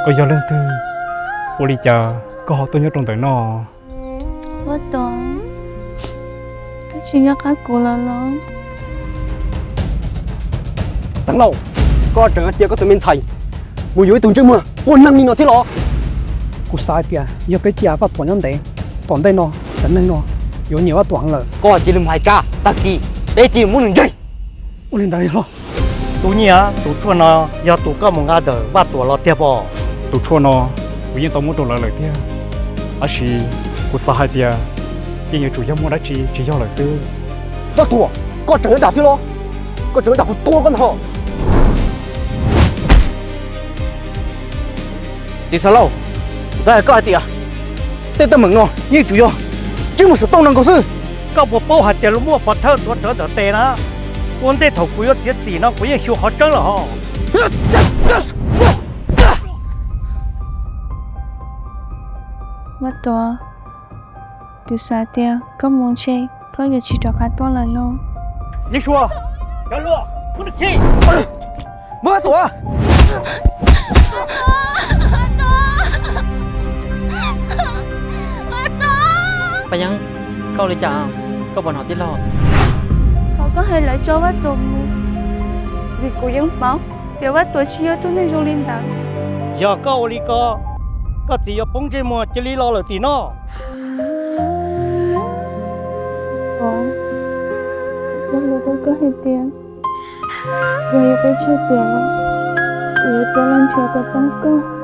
Koj yog leej twg? Ua li cas koj ho tuaj nyob rau ntawm no? Vaj Tuam, koj tsis nco qab kuv lawm los? Xeev Laus, koj tseem cia koj tus me ntxhais mus yuav ib tug ntsej muag quaj neeg li no thiab los? Kuv xav hais tias yog peb cia Vaj Tuam nyob ntev, tom ntej no cov neeg no yuav nyiam Vaj Tuam lawm. Koj cia li mus hais tsab, tag kis peb cia li muab nws ntseg. Ua li ntawd los? Tub Nyiaj, tus tshuaj no yog tus koj mus nqa ntawm Vaj Tuam los tiag pob? Tus tshuaj no kuv yeej tau muab rau lawv lawm tiag, tab sis kuv xav hais tias yeej yuav tsum yog muaj dab tsi tsis yog lawm xwb. Vaj Tuam, koj tseem yuav dag thiab los? Koj tseem yuav dag kuv tua koj ntag. Txiv Xeev Laus, kuv xav hais koj hais tias tej teeb meem no yeej yuav tsum yog Tswb Muas xov tooj no nkaus xwb. Koj puas paub hais tias luag muaj pov thawj tuav rawv ntawm tes na? Ua ntej thaum kuv yuav txiav txim no kuv yeej xyuas qhov tseeb lawm hos. Vaj Tuam, kuv xav tias koj mus ntshe koj yuav tsis rov qab tuaj lawm lauj. Yeeb Suav, cov hluas, muab nws khi. Muab Vaj Tuam. Paj Yeeb, koj ua li cas? Koj puas hnov tij laug? Thov koj hais lawv tso Vaj Tuam mus, vim kuv yeej paub tias Vaj Tuam tsis yog tus neeg zoo li ntawd. Yog koj ua li ko, koj txiv yuav poob ntsej muag cia li los lawm tim no. Cog lus rau koj hais tias, txawm yuav peb tseg tiam los, kuv yuav rov los nrhiav kom tau koj.